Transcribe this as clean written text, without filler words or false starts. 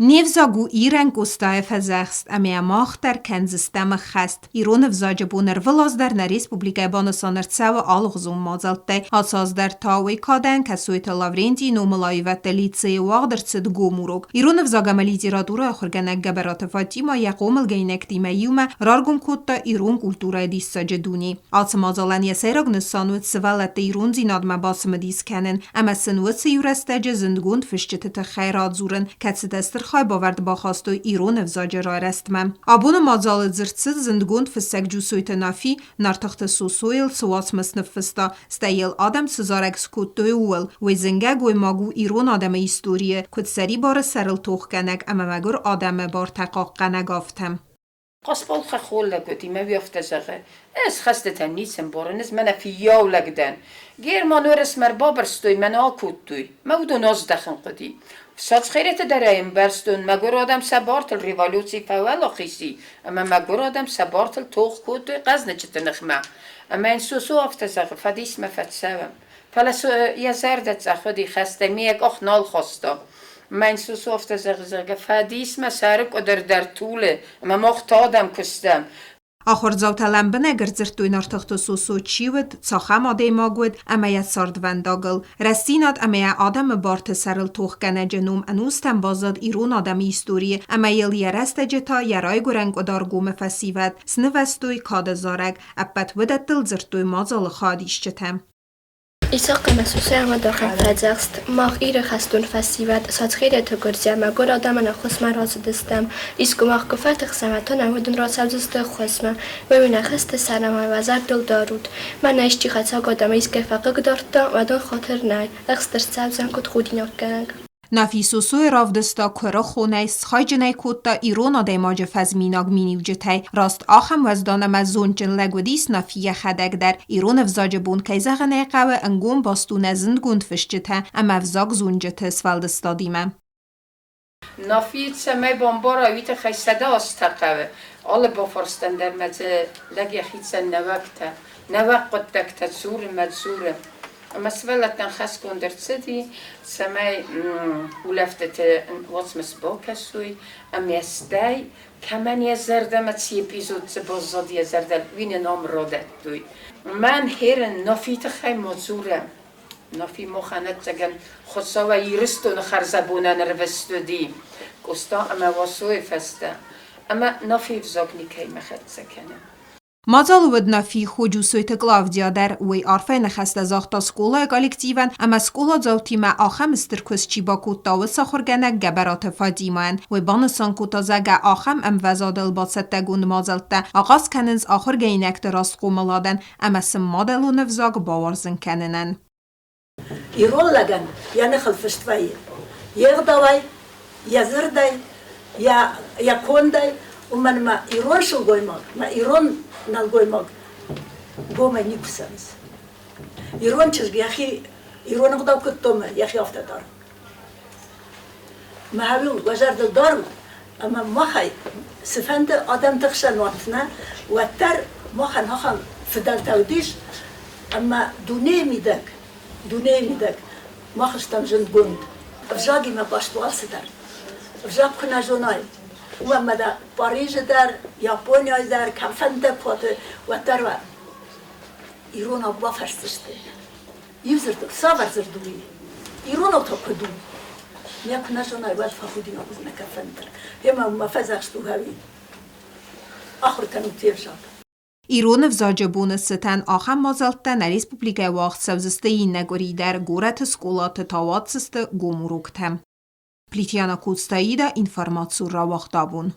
Не взаг у Ирӕн Къостайы фӕдзӕхст, ӕмӕ мах дӕр кӕндзыстӕм ӕххӕст. Ирон ӕвзаджы бон ӕрвылаз дӕр нӕ республикӕйы банысан ӕрцӕуы алыгъуызон мадзӕлттӕй. Ацы аз дӕр та уый кадӕн Кӕсойты Лаврентийы номыл аивӕдты лицейы уагъд ӕрцыд гом урок. Ирон ӕвзаг ӕмӕ литературӕйы ахуыргӕнӕг Гӕбӕраты Фатимӕ йӕ хъомылгӕнинӕгтимӕ иумӕ раргом кодта ирон культурӕйы диссаджы дуне. Ацы мадзалӕн йӕ сӕйраг нысан уыд сывӕллӕтты ирондзинадмӕ бацымыдис кӕнын ӕмӕ сын уыцы иу рӕстӕджы зындгонд фысджыты тыххӕй радзурын, кӕцытӕ стыр хайбавӕрд бахастой ирон ӕвзаджы райрӕзтмӕ. Абоны мадзалы дзырд цыд зындгонд фыссӕг Джусойты Нафи Нартыхты Сосойыл цы уацмыс ныффыста, стӕй йыл адӕм цы зарӕг скодтой, ууыл. Уый зынгӕ гоймаг у ирон адӕмы историйы, куыд сӕрибары сӕрыл тохгӕнӕг ӕмӕ мӕгуыр адӕмы бартӕ хъахъхъӕнӕг, афтӕ. Хъасбол хӕххон лӕг уыди мӕ уый афтӕ зӕгъы: Ӕз хӕстытӕн ницы ӕмбарын, ӕз мӕнӕ фыййау лӕг дӕн. Герман уӕрӕсмӕ ӕрбабырстой, мӕн акодтой. Мӕ уыдон аздӕхын хъуыди. Сацхереты дӕр ӕй ӕмбӕрстон, мӕгуыр адӕм сӕ бартыл революци фӕуӕлахиз и, ӕмӕ мӕгуыр адӕм сӕ бартыл тох кодтой хъӕзныджыты ныхмӕ. Ӕмӕ йын Сосо афтӕ зӕгъы: Фӕдисмӕ фӕцӕуӕм. Фӕлӕ йӕ зӕрдӕ цъӕх уыди, хӕстӕй ме йӕ къух нал хаста. Мӕн Сосо афтӕ зӕгъы, зӕгъгӕ, фӕдисмӕ сӕры къуыдыр дӕр тулы, ӕмӕ мах та адӕм куы стӕм. Ахуырдзаутӕ лӕмбынӕг ӕрдзырдтой Нартыхты Сосо чи уыд, цахӕм адӕймаг уыд ӕмӕ йӕ цардвӕндагыл. Рӕстдзинад ӕмӕ йӕ адӕмы барты сӕрыл тохгӕнӕджы ном ӕнустӕм баззад ирон адӕмы историйы ӕмӕ йыл йӕ рӕстӕджы та йӕ райгуырӕн Къуыдаргомы фӕсивӕд снывӕзтой кады зарӕг. Ӕппӕт уыдӕттыл дзырдтой мадзалы хайадисджытӕ. Исахъ ӕмӕ Сосӕ дахӕн фӕдзӕхст, Мах Иры хӕстон фӕсивӕд Сацхерӕты гуырдзиаг мӕгуыр адӕмӕн ӕххуысмӕ рацыдыстӕм. Искуы мах куы фӕтыхсӕм, та нӕм уыдон рацӕудзысты ӕххуысмӕ. Уый уын нӕ хӕсты сӕр ӕмӕ уӕ зӕрдыл дарут. Мӕнӕ исчи хӕцӕг адӕмы искӕй фӕхъыгдардта, уӕд ын хатыр нӕй, ӕхст ӕрцӕудзӕн куыд худинаггӕнӕг. Нафи Сосойы равдыста куырыхонӕй, схайджын ӕй кодта ирон адӕймаджы фӕзминаг миниуджытӕй. Раст ахӕм уӕздан ӕмӕ зондджын лӕг уыдис Нафи йӕхӕдӕг дӕр. Ирон ӕвзаджы бон, кӕй зӕгъын ӕй хъӕуы, ӕнгом баст у нӕ зындгонд фысджытӕ ӕмӕ ӕвзагзонджыты сфӕлдыстадимӕ. Нафи цӕмӕй бамбара, уый тыххӕй 100 азтӕ хъӕуы. Алы бафарстӕн дӕр мӕ дзы лӕг йӕхицӕн нӕуӕгтӕ, нӕуӕг хъуыддӕгтӕ дзуры мӕ дзуры. Ӕмӕ сывӕллӕттӕн хӕсгонд ӕрцыди, цӕмӕй улӕфтыты уацмыс бакӕсой ӕмӕ стӕй, кӕмӕн йӕ зӕрдӕмӕ цы эпизод дзы баззад йӕ зӕрдӕ, уый нын ам радӕттой. Мӕн херын Нафийы тыххӕй ма дзурӕм. Нафи махӕн ӕцӕгӕн Хуыцауӕй Ирыстоны хӕрзӕбонӕн ӕрвыст уыди Къоста ӕмӕ Васойы фӕстӕ, ӕмӕ Нафийы взаг никӕимӕ хӕццӕ кӕны. Мадзалы уыд Нафи хо Джусойты Клавдия дӕр. Уый арфӕйы ныхӕстӕ загъта скъолайы коллективӕн ӕмӕ скъоладзаутимӕ ахӕм стыр куыст чи бакодта, уыцы ахуыргӕнӕг Гӕбӕраты Фатимӕйӕн. Уый банысан кодта, зӕгъгӕ, ахӕм ӕмвӕзадыл бацӕттӕгонд мадзӕлттӕ ахъаз кӕнынц ахуыргӕнинӕгты растхъомыладӕн ӕмӕ сын мадӕлон ӕвзаг бауарзын кӕнынӕн. Ирон лӕгӕн йӕ ныхыл фыст вӕййы йе гъдауӕй, йӕ дзырдӕй, йӕ кондӕй, уымӕн ӕмӕ ирон сылгоймаг ӕмӕ ирон нӕлгоймаг гомӕй никуы цӕрынц. Ирон чызг йӕхи ирон ӕгъдау куыд домы, йӕхи афтӕ дары. Мӕ уыл уӕ зӕрдыл дарут, ӕмӕ махӕй цыфӕнды адӕмты хсӕн уат нӕ, уӕддӕр махӕн ахӕм фыдӕлтӕ уыдис, ӕмӕ дунейы мидӕг, дунейы мидӕг мах стӕм зындгонд. Ӕвзагимӕ баст у алцыдӕр. Ӕвзаг куы нӕ зонай, уӕд ма дӕ Парижы дӕр, Японияйы дӕр, кӕмфӕнды куы уӕддӕр иронау бафӕрсдзысты. Иу дзырд, цавӕр дзырд у уый? Иронау та куыд у? Нӕ куы нӕ зонай, уӕд фӕхудинаг уыдзынӕ кӕдфӕндыр. Гъемӕ мӕ фӕдзӕхст у гъӕуи. Ахуыр кӕнут те взаг. Ирон ӕвзаджы боны цытӕн ахӕм мадзӕлттӕ нӕ республикӕйы уагъд цӕудзысты иннӕ къуыри дӕр горӕты скъолаты та уадздзысты гом уроктӕ. Плитьяна Коцтаида информацийы рауагъдабон.